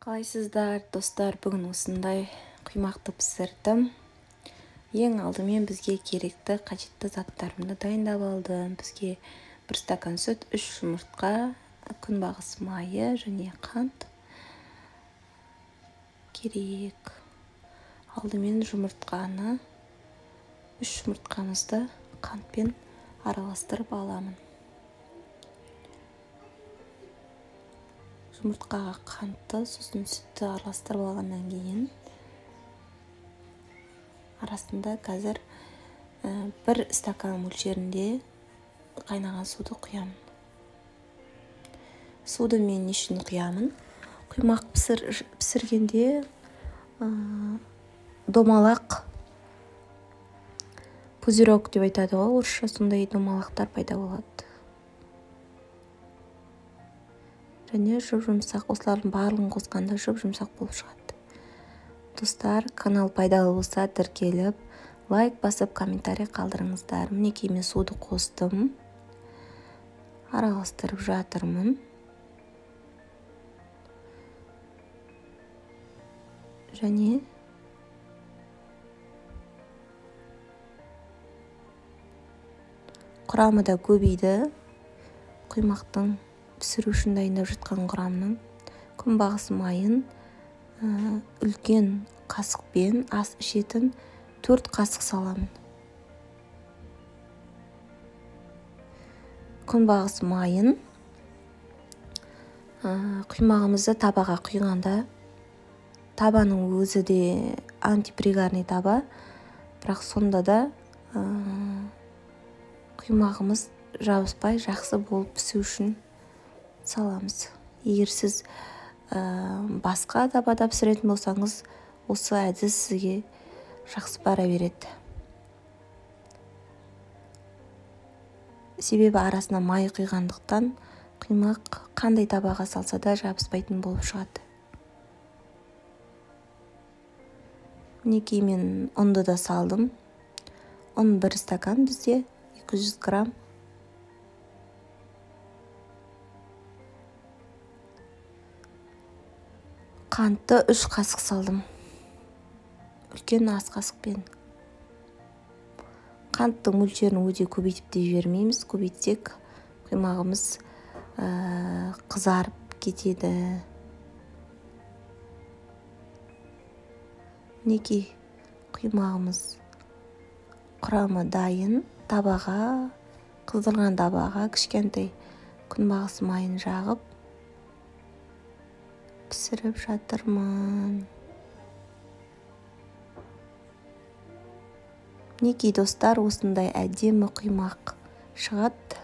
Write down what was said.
Қалайсыздар, достар? Бүгін осындай құймақты пісірдім. Ең алдымен бізге керекті қажетті заттарымды дайындап алдым. Бізге 1 стакан сүт, 3 жұмыртқа, күнбағыс майы және қант керек. Алдымен жұмыртқаны, 3 жұмыртқамызды қантпен араластырып аламын. Жұмыртқаға қантты, сосын сүтті араластырып алғаннан кейін арасында қазір 1 стакан мөлшерінде қайнаған суды құямын. Суды мен не үшін құямын? Құймақ пісіргенде домалақ, пузырек деп айтады ғой орысша, сондай домалақтар пайда болады. Және жұп-жұмсақ, осылардың барлығын қосқанда жұп-жұмсақ болып шығады. Достар, канал пайдалы болса тіркеліп, лайк басып, комментарий қалдырыңыздар. Мінекей мен суды қостым. Араластырып жатырмын. Және құрамы да көбейді. Құймақтың пісіру үшін дайындап жатқан құрамның күнбағыс майын үлкен қасықпен ас ішетін 4 қасық саламын. Күнбағыс майын құймағымызды табаға құйғанда, табаның өзі де антипригарный таба, бірақ сонда да құймағымыз жабыспай жақсы болып пісу үшін саламыз. Егер сіз басқа табада пісіретін болсаңыз, осы әдіс сізге жақсы бара береді. Себебі арасына май құйғандықтан құймақ қандай табаға салса да жабыспайтын болып шығады. Мінекей мен ұнды да салдым. Ұн 1 стакан бізде, 200 грамм. Қантты 3 қасық салдым. Үлкен ас қасықпен. Қанттың мөлшерін өте көбейтіп те жібермейміз. Көбейтсек құймағымыз қызарып кетеді. Мінекей құймағымыз құрамы дайын. Табаға, қыздырған табаға кішкентай күнбағыс майын жағып пісіріп жатырмын. Мінекей достар, осындай әдемі құймақ шығады.